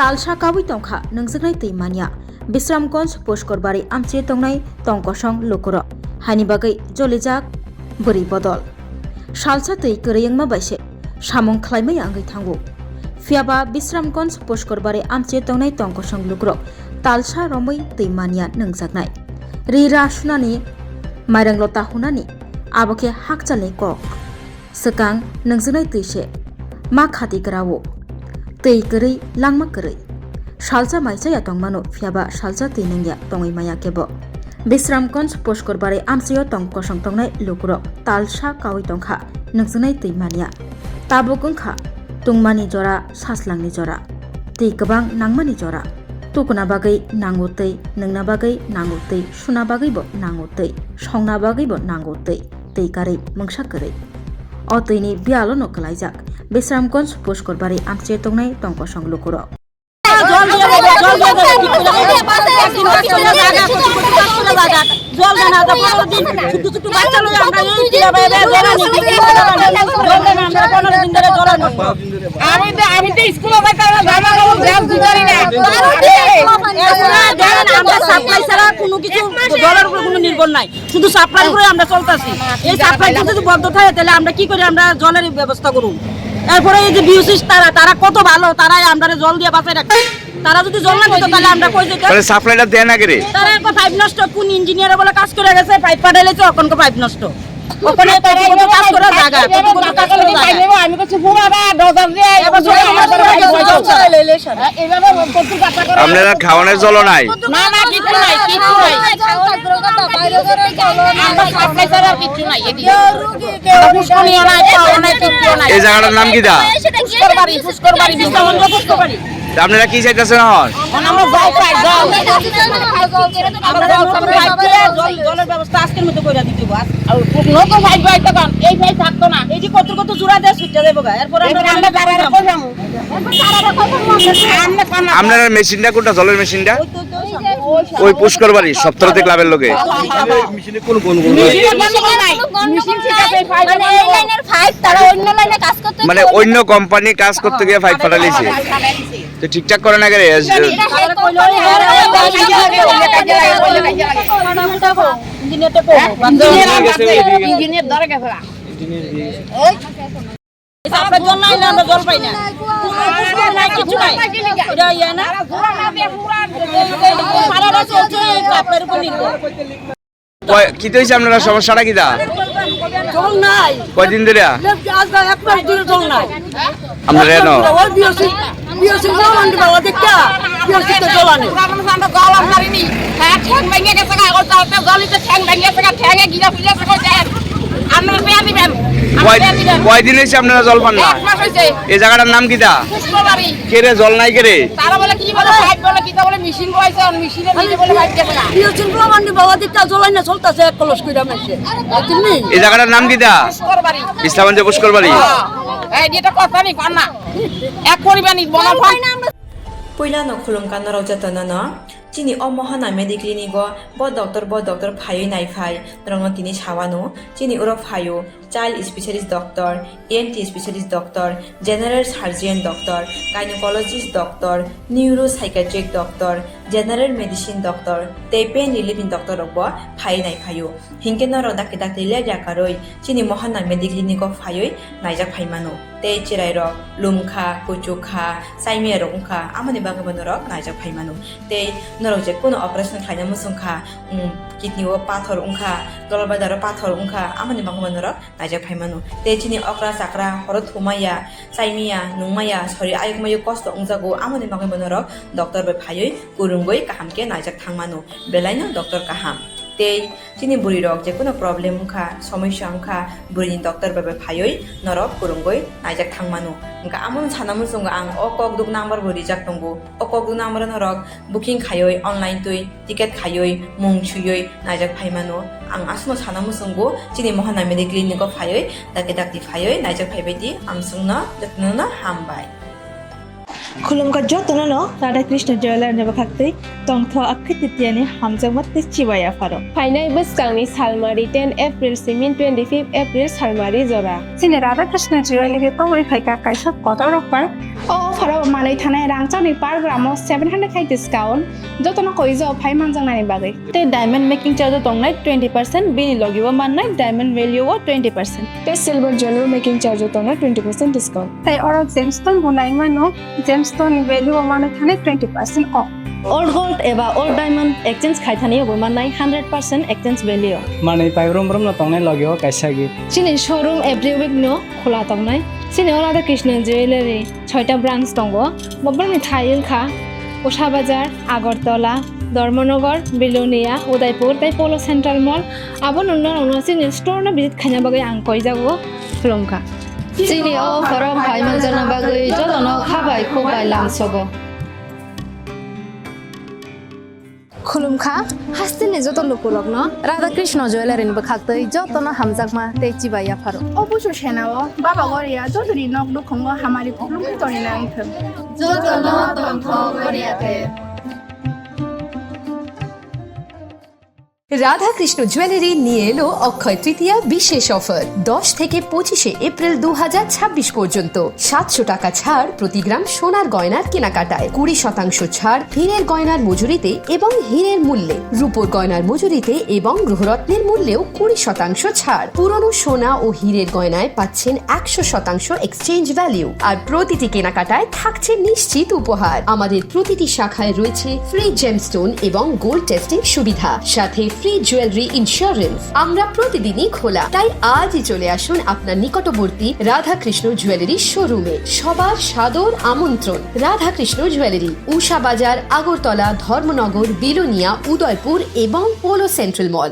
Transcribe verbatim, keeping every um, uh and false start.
Talsa kaui tongkha nungjaknai twi manya. Bisramganj Pushkorbari amchio tongnai tong kosong lukurok. Haini bagwi jolijak bwrwi bodol. Salsa twi kwrwi wngma bai se samung khlaimaya wngwi thango. Phiyaba Bisramganj Pushkorbari amchio tongnai tong kosong lukurok talsa romwi twi manya nungjaknai. Ri ra sunani, mairang lota hunani, abo khe hakchalni kok. Swkang nungjaknai twi se ma khati gra-o. Twi kwrwi langma kwrwi. Salsa mai chaya tongmano, phiyaba salsa twi nungya tongwi maya kebo. Bisramganj Pushkorbari amchio tong kosong tongnai lukurok talsa kaui tongkha nungjaknai twi manya. Tabuk wngkha tungmani jora, saslangni jora, twi kwbang nangmani jora. Tukuna bagwi nango twi, nungna bagwi nango twi, suna bagwi bo nango twi, songna bagwi bo nango twi. Twi karwi mungsa kwrwi. O twini biyalo no kwlaijak Bisramganj Pushkorbari amchio tongnai tong kosong lukurok. জল দিয়ে দেবে, জল দিয়ে দেবে, ঠিক করে দেবে। একদিন পাঁচশো টাকা জায়গা, কোটি কোটি পাঁচশো টাকা জায়গা। জল দেন, আজ পনেরো দিন, ছোট্ট ছোট্ট বাচ্চা লইয়া আমরা এই চিরা বাইরে জল আনি, জল দেন, আমরা পনেরো দিন ধরে জল আনি। আমি তো, আমি তো স্কুলে যাইতাম না, জামা কাপড়, ব্যাগ জুতারি না। এছাড়া ধরেন আমরা সাপ্লাই ছাড়া কোনো কিছু জলের উপর কোনো নির্ভর নাই। শুধু সাপ্লাই করে আমরা চলতেছি। এই সাপ্লাই যদি বন্ধ থাকে, তাহলে আমরা কি করে আমরা জলের ব্যবস্থা করব? এরপরে এই যে বিওসি তারা, তারা কত ভালো, তারাই আমরা জল দিয়ে বাঁচাই রাখে। তারা যদি জল না দিত, তাহলে আমরা কই যেতাম? তাহলে সাপ্লাইটা দেয় না কেরে? তারা এখন পাইপ নষ্ট, কোন ইঞ্জিনিয়ার বলে কাজ করে গেছে, পাইপ পাঠাইলেছে, এখন পাইপ নষ্ট। ওখানে কত কত কাজ করা জায়গা, কত কত কাজ করা জায়গা। আমি কিছু ঘুমাবা, ডজার দিয়ে, এবার জল দিয়ে, জল দিয়ে। এইভাবে প্রচুর বাচ্চা করে। আপনারা খাওয়ানোর জল নাই? না, না, কিচ্ছু নাই, কিচ্ছু নাই। আমরা সাপ্লাই ছাড়া আর কিচ্ছু নাই এদিকে। আমরা পুষ্করিণীও নাই, খাওয়াও নাই, কিচ্ছুও নাই। এই জায়গাটার নাম কিতা? পুষ্করবাড়ি, পুষ্করবাড়ি, বিশ্ববন্ধু পুষ্করবাড়ি। তা আপনারা কি চাইতেছেন এখন? এখন আমরা জল চাই, জল। আমরা জল চাই, জল, জলের ব্যবস্থা আজকের মধ্যে করে দিতে হবে। আর নতুন পাইপ হয়তো পান, এই পাইপ থাকতো না। এই যে কত কত জোড়া দেয়, ছুটে দেবো গা। এরপর আমরা এরপর আমরা তারা কই যাবো? আপনারা মেশিনটা কোনটা, জলের মেশিনটা? ওই পুষ্কর বাড়ি সপ্তরতি ক্লাবের লগে। মেশিনে কোনো গন্ডগোল নাই। মেশিনে গন্ডগোল নাই। মানে এই লাইনের পাইপ তারা অন্য লাইনে কাজ করতে মানে গিয়ে অন্য কোম্পানি কাজ করতে গিয়ে পাইপ ফাটালিছে। তো ঠিকঠাক করে না গেলে ইঞ্জিনিয়ার ধরে গেছে। এই সাপ্লাইর জন্য আইলে আমরা জল পাই না। কোনো পুষ্কর নাই, কিছু নাই। এটা ইয়ে না। সারাটা চলছে এই সাপ্লাইর উপর নির্ভর। কয়, কিতা হইছে আপনারা, সমস্যাটা কিতা? জল নাই। কয়দিন ধরে? আজ এক মাস ধরে জল নাই। আমরা রে ন? ওই বিওসি, বিওসি জল আনতে বাবা, দেখতা? বিওসি তো জল আনে। আমরা জল আনতে পারিনি। হ্যাঁ, ঠ্যাং ভেঙে গেছে গা, ওই তো একটা জলই তো ঠ্যাং ভেঙে গেছে গা, ঠ্যাঙে গিরা ফুলে গেছে, কই যায়? আপনারা পেয়ে দিবেন। আমরা কয়, পেয়ে দিবেন। কয়দিন হইছে আপনারা জল পান না? এক মাস হইছে। এই জায়গাটার নাম কিতা? পুষ্করবাড়ি। কে রে, জল নাই কে রে? তারা বলে কি বলে, পাইপ বলে, কিতা বলে, মেশিন বইছে, আর মেশিনের নিচে বলে পাইপ গেছে গা। বিওসি জল আনতে বাবা, দেখতা? জল আনে চলতেছে এক কলস কইরা মাসে। বুঝলি? এই জায়গাটার নাম কিতা? পুষ্করবাড়ি। ইসলামগঞ্জে পুষ্করবাড়ি। হ্যাঁ। এই যেটা কথা নেই, পান না। এক পরিমাণই বলা হয়। Puilano khulumkha norok jotono no. Chini o Mohana Mediclinic o bo doctor, bo doctor phaiwi naiphai norokno tini sawano. Chini oro phaio child specialist doctor, E N T specialist doctor, general surgeon doctor, gynecologist doctor, neuropsychiatric doctor, general medicine doctor tei pain relief ni doctor rok bo phaiwi naiphaio. Hinkhe norok dakti dakti lepya karwi chini Mohana Mediclinic o phaiwi naijak phaimano. Tei chwrairok lumkha, kuchukha, chaimiyarok wngkha, amoni bagwibo norok naijak phaimano. Tei norok je kuno operation khlaina muchungkha, um, kidney o pathor wngkha, dolbadaro pathor wngkha, amoni bagwibo norok naijak phaimano. Tei chini okra chakra horo thumaya, chaimiya, nungmaya, sori ayukmayo kosto wngjago, amoni bagwibo norok doctor bai phaiwi kwrwngwi kaham khe naijak thangmano. Belaino doctor kaham. Tei chini bwrwi rok je kuno problem wngkha, somosya wngkha, bwrwini doctor bai bai phaiwi norok kwrwngwi naijak thangmano. Wngkha amoni sana muchungo ang o kokduk number bo rijak tongo. O kokduk number o norok booking khaiwi online twi ticket khaiwi mung suiwi naijak phaimano. Ang aswkno sana muchungo chini Mohana Mediclinic o phaiwi dakti dakti phaiwi naijak phaibai di. Amswkno jotono no hambai. Khulumkha jotono no Radha Krishna Jewelers ni bwkhaktwi tongtho Akhi Titiani hamjakma tei chibai yapharo. Phainai bwskangni salmari ten April simi twenty fifth April salmari jora. Chini Radha Krishna Jewelers ni tongwi phaikha kaisa kotor offer. O offer o Alai thanai rangchakni per gram o seven hundred khai discount, jotono koi jo phai manjaknani bagwi. Tei diamond making charge o tongnai twenty percent, bini logi o mannai diamond value o twenty percent. Tei silver jewelry making charge o tongnai twenty percent discount. Tei oro gemstone bo nai mano, gemstone ni value o mano thanai twenty percent off. Old gold eba old diamond exchange khai thani bo mannai hundred percent exchange value. Manwi pai brum brum no tongnai logi o kaisa gift. Chini showroom every week no khula tongnai. Chini o Radha Krishna Jewellery. Soita branch tongo. Bobrokni thai wngkha Usha Bazar, Agartala, Dharmanagar, Bilonia, Udaipur tei Polo Central Mall. Abo nungno nungno chini store no visit khaina bagwi ang koijago, khulumkha. Chini o offer o phai manjakna bagwi jotono kha bai khuk bai lamsogo. Khulumkha, hasteni joto lukurokno Radha Krishna Jewellery ni bwkhaktwi jotono hamjakma tei chibai yapharo. O busu senao Baba Goria jotoni nok nukhungo hamari khulumkhe toni nang thung. Jotono tongthok Goria te. Radhakrishna jewellery নিয়ে এলো অক্ষয় তৃতীয়া বিশেষ অফার। দশ থেকে পঁচিশে এপ্রিল দু হাজার ছাব্বিশ পর্যন্ত সাতশো টাকা ছাড় প্রতি গ্রাম সোনার গয়নার কেনাকাটায়, কুড়ি শতাংশ ছাড় হীরের গয়নার মজুরিতে এবং হীরের মূল্যে, রূপোর গয়নার মজুরিতে এবং গ্রহরত্নের মূল্যেও কুড়ি শতাংশ ছাড়। পুরনো সোনা ও হীরের গয়নায় পাচ্ছেন একশো শতাংশ এক্সচেঞ্জ ভ্যালু, আর প্রতিটি কেনাকাটায় থাকছে নিশ্চিত উপহার। আমাদের প্রতিটি শাখায় রয়েছে ফ্রি জেমস্টোন এবং গোল্ড টেস্টিং সুবিধা, সাথে ফ্রি জুয়েলারি ইন্স্যুরেন্স। আমরা প্রতিদিনই খোলা, তাই আজই চলে আসুন আপনার নিকটবর্তী রাধাকৃষ্ণ জুয়েলারি শোরুমে। সবার সাদর আমন্ত্রণ। রাধাকৃষ্ণ জুয়েলারি, উষা বাজার, আগরতলা, ধর্মনগর, বিলোনিয়া, উদয়পুর এবং পোলো সেন্ট্রাল মল।